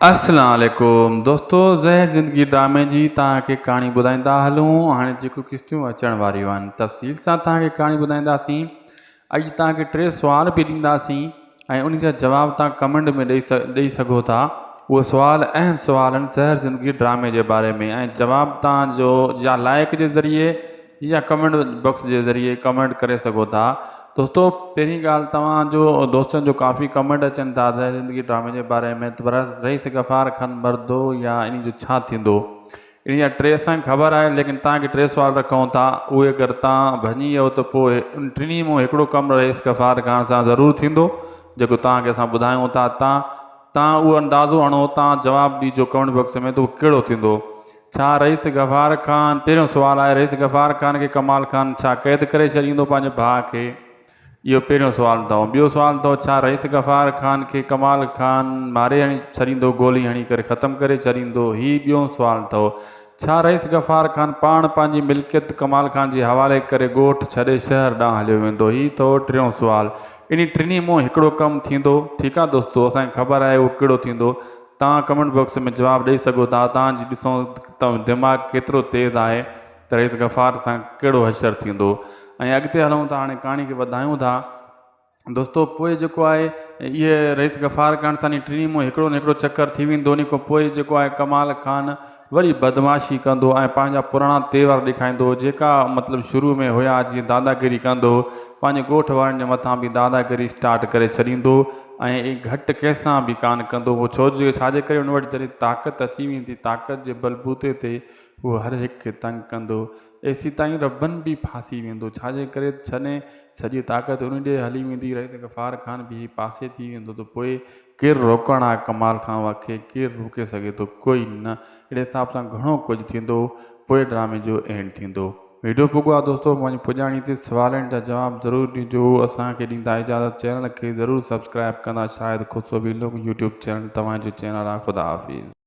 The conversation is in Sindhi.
اسلام عليڪم دوستو زهر زندگي ڊرامي جي توهان کي ڪهاڻي ٻڌائيندا هلون هاڻي جيڪو قسطيون اچڻ واريون آهن تفصيل سان توهان کي ڪهاڻي ٻڌائينداسين اڄ توهان کي ٽي سوال به ڏينداسين ۽ ان جا جواب توهان ڪمينٽ ۾ ڏئي ڏئي سگهو ٿا اهي سوال اهم سوال آهن زهر زندگي ڊرامي جي باري ۾ ۽ جواب توهان جو يا لائڪ جي ذريعي يا ڪمينٽ باڪس جي ذريعي ڪمينٽ ڪري سگهو ٿا دوستو پهرين ڳالهه توهان جو دوستن جو ڪافي ڪمينٽ اچن ٿا زهر زندگي ڊرامي جي باري ۾ پر رئيس غفار خان مردو يا ان جو ڇا ٿيندو ان جا ٽي اسان کي خبر آهي ليڪن توهان کي ٽي سوال رکون ٿا اهي اگر توهان ڀڃي ويو ته پوء ان ٽنهي مان هڪڙو ڪم رئيس غفار خان سان ضرور ٿيندو جيڪو توهان کي اسان ٻڌايون ٿا تان توهان اهو اندازو هڻو توهان جواب ڏيجو ڪمينٽ باڪس ۾ ته اهو ڪهڙو ٿيندو ڇا رئيس غفار خان پهريون سوال آهي رئيس غفار خان کي ڪمال خان ڇا قيد ڪري ڇڏيندو پنهنجي ڀاء کي اهو پهريون سوال اٿئو ٻيو سوال اٿئو ڇا رئيس غفار خان کي ڪمال خان ماري هڻي ڇڏيندو گولي هڻي ڪري ختم ڪري ڇڏيندو هي ٻيو سوال اٿئو ڇا رئيس غفار خان پاڻ پنهنجي ملڪيت ڪمال خان جي حوالي ڪري ڳوٺ ڇڏي شهر ڏانهن هليو ويندو هي اٿئو ٽيون سوال انهي ٽنهي مون هڪڙو ڪم ٿيندو ٺيڪ آ دوستو اسان کي خبر آهي اهو ڪهڙو ٿيندو توهان ڪمينٽ باڪس ۾ جواب ڏئي سگهو ٿا توهان جي ڏسون ته دماغ ڪيترو تيز آهي ته رئيس غفار سان ڪهڙو حشر ٿيندو ۽ اڳتي هلون ٿا هاڻي ڪهاڻي کي وڌايون ٿا دوستو پوء جيڪو آهي اهي رئيس غفار خان سان ٽنهي مون هڪڙو نه هڪڙو چڪر ٿي ويندو ان کان پوء جيڪو آهي ڪمال خان وري بدمعاشي ڪندو ۽ پنهنجا پراڻا تيور ڏيکائيندو جيڪا مطلب شروع ۾ هيا جيئن داداگيري ڪندو هو پنهنجي ڳوٺ وارن جي مٿان به داداگيري اسٽارٽ ڪري ڇڏيندو ۽ گهٽ ڪنهن سان به ڪانه ڪندو هو ڇو جو ڇا جي ڪري ان وٽ جڏهن طاقت اچي ويندي طاقت جي بلبوتي تي هو هر هڪ کي تنگ ڪندو ايسيتائين ربن به ڦاسي ويندو ڇا جي ڪري ڇڏين سڄي طاقت ان ڏي هلي ويندي رئيس غفار خان به پاسي ٿي ويندو ته پوء ڪير روڪڻ آ ڪمال خان کي ڪير روڪي سگهي ٿو ڪوئي نه اهڙي حساب سان گهڻو ڪجهه ٿيندو پوء ڊرامي جو اينڊ ٿيندو. ويڊيو پڳو آ دوستو پنهنجي پڄاڻي تي سوالن جا جواب ضرور ڏجو اسان کي ڏيندا اجازت چينل کي ضرور سبسڪرائب ڪندا Shahid Khoso vlog YouTube channel توهان جو چينل آ خدا حافظ.